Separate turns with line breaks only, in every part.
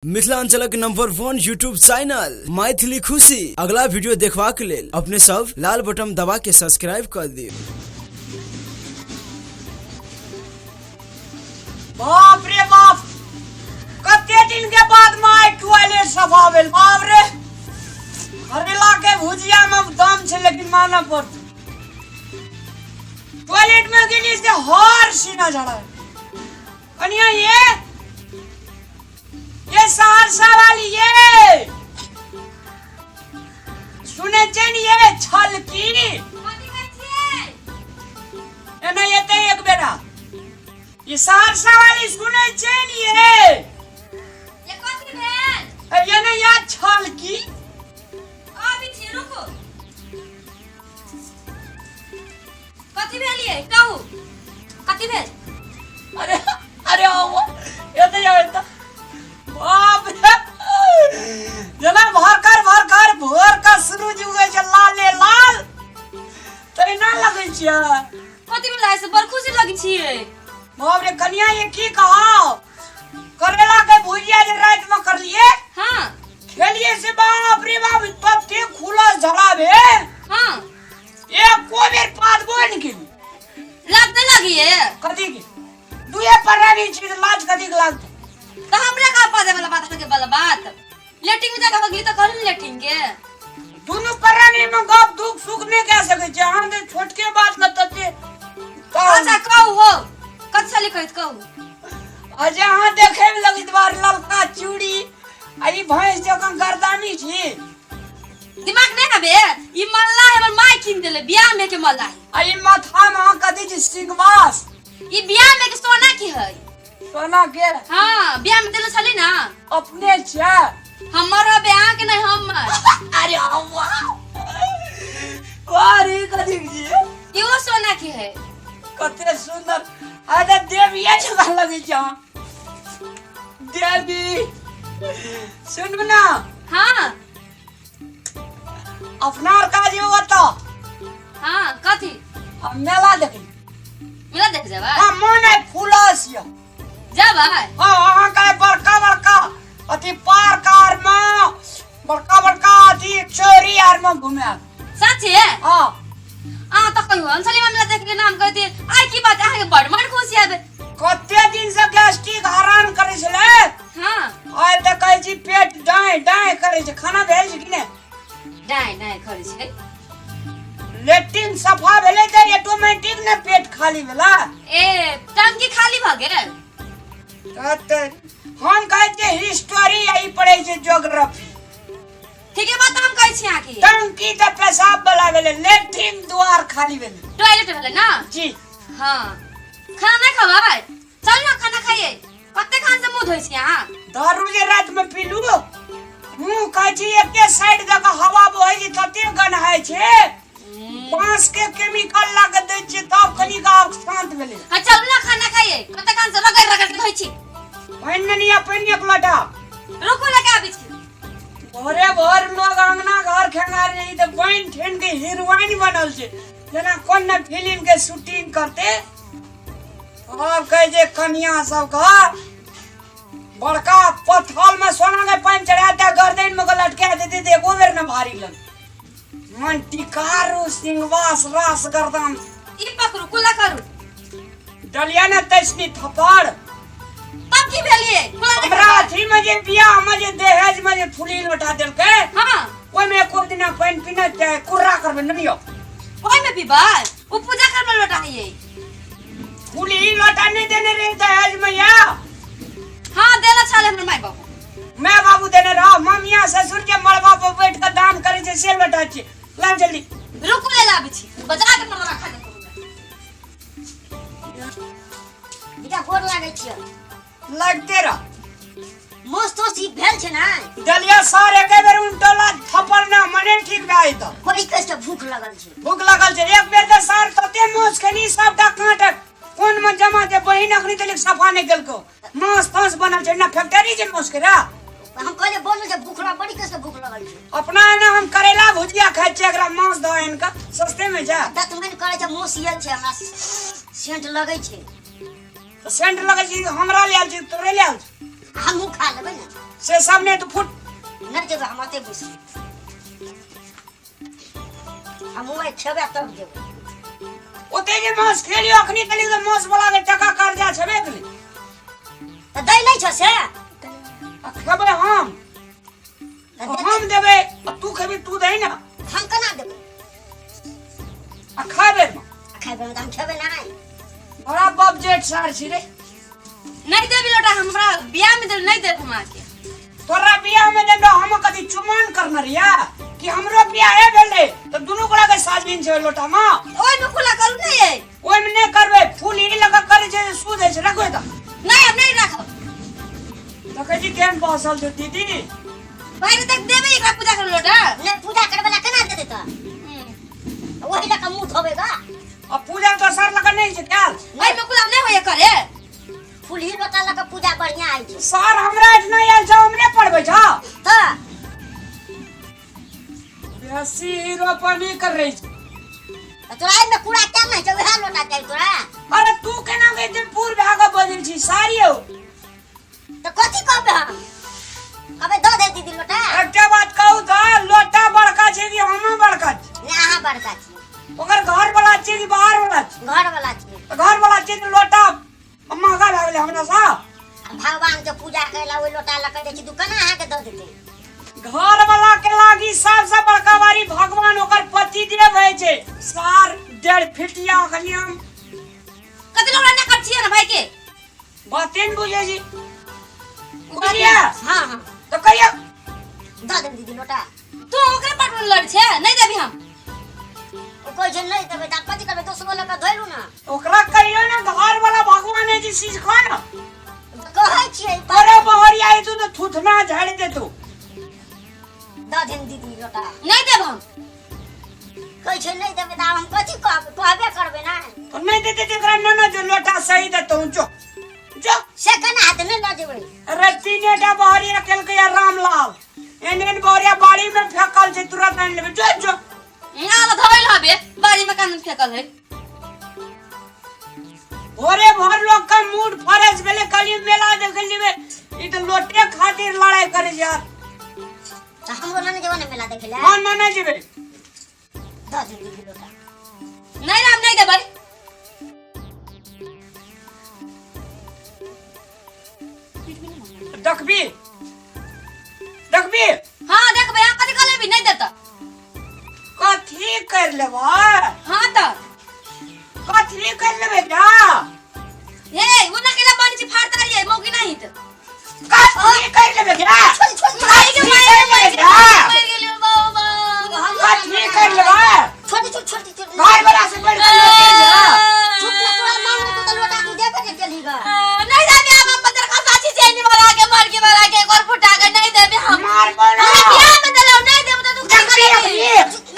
मिथिलांचलक number 1 YouTube channel Maithili खुशी अगला वीडियो देखबाक लेल अपने सब लाल बटन दबा के सब्सक्राइब कर दियो।
बाप रे बाप, कते दिन के बाद my toilet सफा भेल। बाप रे, करेला के भुजिया में दम छै, लेकिन मानऽ पड़त। टॉयलेट में गेली से हर सीना झड़ा। कनिया ये सहरसा वाली ये सुने छै ने ये छल की एना एते एक बेरा ई सहरसा वाली सुने छै ने ये
ये कथी भेल?
ये ने या छल की।
आबै छी, रुकू। कथी भेल ये कहू, कथी भेल?
अरे अरे आओ एते आओ एते। बाप रे, जेना भरकर भरकर भोर का सूरज उगै छै लाले लाल तहिना लगै छै।
कथी भेल से बड़ खुशी लगै छियै।
बाप रे कनिया, ये की कहो, करेला के भुजिया जे रात में करलिए
हाँ
खेलिए से बाप रे बाप तते खुला झड़ा भेल।
हाँ
एको बेर पातबो नहि केली।
लाज नहि लागिए?
कथी के दुए परानी छी तऽ लाज कथी के लागतै?
तऽ हमरा का पाजे वाला बात के वाला बात लेटिंग में जाके भगली तऽ कहलू लेटिंग के
दुनू परानी में गप दुख सुख नहि कह सकै छै। अहाँ तऽ छोटके बात में तते
अच्छा कहू हो, कथी छली कहैत कहू।
अच्छा अहाँ देखे में लगैत बार ललका चूड़ी आ ई भैंस जकाँ गर्दानी छी।
दिमाग नहीं हबे, ई मल्ला है हमर माय कीन देले बियाह में के मल्ला है।
आ ई माथा में अहाँ कथी छी सिंहवास?
ई बियाह में के सोना की है।
सोना के?
हाँ बियाह में देले छली ना।
अपने छै?
हमर हबे, अहाँ के नहीं हमर।
अरे वाह वाह रे, कथी छी?
इहो सोना के है।
कते सुंदर। अरे देविये जकाँ लगै छै अहाँ देवी। सुनू ना।
हाँ
अपना आर काज ओतऽ।
हाँ कथी?
हम मेला देखै।
मेला देख जेबै?
हाँ मन है फुलस यऽ।
जेबै?
हाँ अहाँ के बड़का बड़का अथी पार्क आर में बड़का बड़का अथी चोरी आर में घुमायब।
सच्चे?
हाँ।
अहाँ तऽ कहियो अंजलि मेला देख के नाम कहती आइ की बात, अहाँ के बड़ मन खुशी आबे।
कते दिन से गैस्ट्रिक हरान करै छलै।
हाँ
आइ तऽ कहै छी पेट दाएं दाएं करै छै। खाना भेल छै कि नहि?
दाएं दाएं करै छै।
लेट्रिन सफा भेलै तऽ ऑटोमेटिक ने पेट खाली भेला।
ए टंकी खाली भऽ गेल।
तऽ हम कहै छियै हिस्टोरी आ ई पढ़ै छै ज्योग्राफी।
ठीके बात हम कहै छी अहाँके।
टंकी तऽ पेशाब वाला भेलै, लेट्रिन द्वार खाली भेलै।
टॉयलेट भेलै ना?
जी।
हाँ खाना नहि खबै? चल ना खाना खाइए। कते खान से मुंह धोइ छी अहाँ?
दारू जे रात में पीलू मुंह कहै छी एके साइड दऽ कऽ हवा बहै छै तते गन्हाइ छै। बांस के केमिकल ला के दै छियै तब कनि आब शांत भेलै।
हाँ चलू ना खाना खाइए। कते खान से रगड़ रगड़ के धोइ छी।
पानि नहि लिअ, पानि एक लोटा।
रुकू लगा आबै छी।
भोरे भोर लोग अंगना घर खेंगार रही तऽ बनि ठेन के हीरोइन बनल छै जेना कोन ने फिल्म के शूटिंग करते। आब कहै छै कनिया सबके बड़का पथल में सोना के पानि चढ़ा दे गर्दन में के लटका देते तऽ एको बेर ने भारी लग। मन टिकारू सिंहवास रास गर्दन।
ई पकड़ू कुला करू।
डलिया ने तैसनी थप्पड़।
तब की भेलिए? कुला नहीं
हमरा
करबै?
अथी में जे बियाह में जे दहेज में जे फुली लोटा देलकै।
हाँ।
ओहिमे एको दिना पानि पीने चाहे कुर्रा करबै नहीं यौ।
ओहिमे पीबै? ओ पूजा करबै लोटा है।
फुली लोटा नहीं देने रहे दहेज में या?
हाँ देला छाले हमर माय बाबू।
मैं बाबू देने रहा। ममिया ससुर के मड़बा पर बैठ के दान करे छै से लोटा छी। ला जल्दी।
रुकू ले लाबै छी। बजा के मड़बा खा देतौ।
बेटा गोर लागै छियै।
लगते रह।
मोस तोस ठीक भेल छै ने?
डलिया सर एके बेर उल्टोला थप्पड़ ना मने ठीक भए जेतौ।
बड़ी कष्ट भूख लगल छै।
भूख लगल छै। एक बेर तऽ सर तते मांस खेली सबटा कांट कोन में जमा छै। बहिन अखनी तक सफा नहि केलको। मांस तांस बनल छै ना फैक्ट्री छै मांस के रा।
हम कहलियै बोलू जे भूख लग बड़ी कष्ट भूख लगल छै।
अपना एना हम करेला भुजिया खाइ छियै, एकरा मांस दऽ आनि कऽ सस्ते में छै।
दतमनि करै छै मांस आयल छै हमरा सेंट लगै छै।
तऽ सेंट लगै छै हमरा ले आयल छै तोरे ले आयल छै।
हमहूँ खा लेबै ने।
से सब नहि तू फुट।
नहि जेबै हम, ओतै बैसबै। हम मोबाइल खेबै तब जेबै।
ओते जे मांस खेलियो अखनी कली तऽ मांस वाला के टका कर्जा छेबे केलै।
तऽ दै नहि छौ से?
आ खेबै हम।
तऽ दे।
हम देबै आ तू खेबी, तू दही ने।
हम केना देबै?
आ खाय बेरमे।
आ खाय बेरमे तऽ हम खेबै नहि।
बड़ा बाप जेठ सार छी रे।
नहीं देबी लोटा हमरा बियाह में देल नहीं देब हम आके।
तोरा बियाह में देलो हम कथी चुमान करने रहिया कि हमरो बियाहे भेल रहे तऽ दुनू गोड़ा के साजबीन छै लोटा में।
ओइ में खुला करू नहीं है।
ओइ में नहीं करबै, फूल ई लगा करे छै सूद है छै, रखो तऽ।
नहीं हम नहीं राखब।
देखै छी केहन बसल छै दीदी।
भाई तक देबे एकरा पूजा कर लोटा।
नहि पूजा करबै ला केना देतै तऽ? ओहि लऽ कऽ मुँह धोबै गा।
आ पूजा दोसर लगा नहीं छै कैल।
ओइ में खुला नहीं होय करे।
फुलही लोटा लऽ कऽ पूजा बढ़िया होइ छै।
सर हमरा एहिठिना आयल छौ, हमरे पढ़बै छौ।
तऽ
बेसी हीरोपनी कर रही छै।
तऽ तोरा एहिमे कूड़ा केना नहि छौ, उएह लोटा चाही तोरा?
अरे तू केना के दिन पूर भए कऽ बजल छी सारी हौ।
तऽ कथी कहबै हम? कहबै दऽ दे दीदी लोटा?
एकटा बात कहू तऽ लोटा बड़का छै कि हम बड़का छी?
नहि अहाँ बड़का छी।
ओकर घर वाला छै कि बाहर वाला छै?
घर वाला छै।
तऽ घर वाला छै तऽ लोटा महगा भए गेलै हमरा सँ।
आ भगवान के पूजा करे ला ओहि लोटा लऽ कऽ जाइ छी, तू केना अहाँके दऽ देतै?
घर वाला के लागी सबसे बड़का बारी भगवान ओकर पति देव होइ छै। सार 1.5 फिटिया अखनी हम।
कथी लोटा नहि कर छियै ने भाई के?
बाते ने बुझै छी। बुझलियै?
हाँ हाँ।
तऽ कहिया
दऽ देब दीदी लोटा?
तू ओकरे पटवन लड़ छै, नहीं देबी हम।
ओ कहै छै नहि देबै तऽ आब कथी करबै? दोसरो लऽ कऽ धोलू ने।
ओकरा कहियो ने घर वाला भगवान है जी चीज खा ना।
तऽ कहै छियै।
अरे बहरिया तू तऽ थुथना झाड़ि देतौ।
दऽ देन दीदी लोटा।
नहीं देब हम।
कहै छै नहि देबै तऽ आब हम कथी कहबै? कहबे करबै ने।
तो नहीं देते तऽ एकरा ननद जो लोटा सही देतौ, जो जो।
से केना हेतै? नहि लऽ जेबै।
अरे तीनेटा बहरिया केलकै या रामलाल, एहन एहन बहरिया बाड़ी में फेकल छै, तुरंत आनि लेबै, जो जो।
ना तो धोइल हबे बाड़ी में कानून फेकल है।
भोरे भोर लोग का मूड फ्रेश भेलै, कहलियै मेला देखे जेबै, ई तऽ लोटे खातिर लड़ाई करे छै यार।
तऽ हमरो नने जेबै ने मेला देखे लए?
हाँ नने जेबै।
दऽ दे दीदी लोटा।
नहीं राम नहीं देबै।
देखबी देखबी?
हाँ देखबै। अहाँ कथी कऽ लेबी? नहीं देता।
कथी कर लेबै?
हाँ तऽ
कथी कर लेबै जा?
हे वो ना केला पानी छी फाड़ता रहिए मौकी नहीं त।
कथी कर लेबै जा?
छोड़ छोड़।
भाई के
कथी
मारे
कर लेबै जा?
मर गेलियो बाबा।
कथी कर लेबै?
छोड़ छोड़ छोड़ छोड़।
घर वाला से बढ़ के लोटे जा।
चुप ना, तोरा मांग तो तऽ लोटा तू देबे ने केलही गा।
नहीं देबे हम, अपन दरखास्त आछी चैनी वाला के मार के वाला के एक और फुटा के नहीं देबे हम।
मारबो ना।
हमरा बियाह में देलौ नहीं देबो त तू की
देखबी
करबी?
अखनी।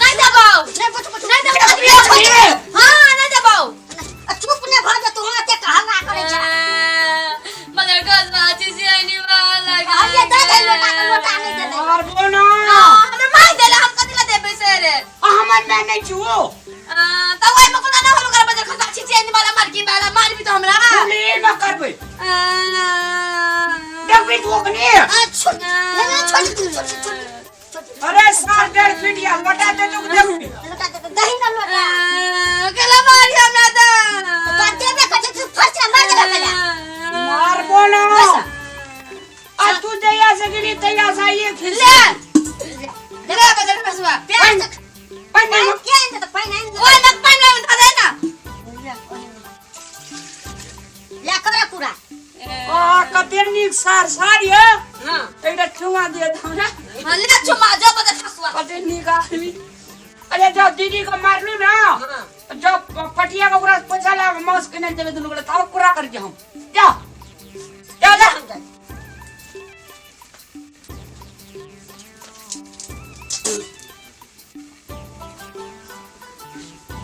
नहीं देबौ।
नहि पूछ पूछ।
नहीं देबौ।
देखबी अखनी।
हाँ नहीं देबौ।
आ चुप ने भऽ जेतौ, अहाँ एते हल्ला करै छै।
मगर कसमा छी चैनी वाला के।
कहलियै दऽ दे लोटा के, लोटा नहि देलै।
मारबो ना।
हमरा मार देला, हम कथी ला देबै से रे?
आ हमर माय नहीं छौ।
तऽ ओहि में कोना ना हम ओकरा बदल खसा छी चैनी वाला मार के वाला मारबी तो हमरा।
सुनी न करबै। देखबी तू अखनी।
आ छोड़ नहि नहि छोड़ छोड़ छोड़ छोड़।
अरे सार 1.5 फीट या लोटा दे तू देखबी।
लोटा दे दही ना लोटा।
केला मारी हमरा तऽ।
तोरा देबे करै छै, तू फर्स्ट मार देबे केला।
मारबो ना। आ तू जहिया से गेली तहिया से आइए खिस।
ले ले बदल खसुआ।
प्याज तऽ
पानि
पानि किया आनि देतौ? पानि आनि देतौ।
ओइ में पानि लगा दे ना।
ले कर पूरा।
आ कते नीक सार सार ये।
हाँ।
एकटा चुमा दिए त हमरा।
हाँ ले चुमा जो बदल खसुआ।
कते नीक आदमी। अरे जब दीदी को मारलू ना,
हाँ।
जब पटिया के ओकरा पैसा ला मांस किने देबे दुनू गोटे तब पूरा कर के हम जा।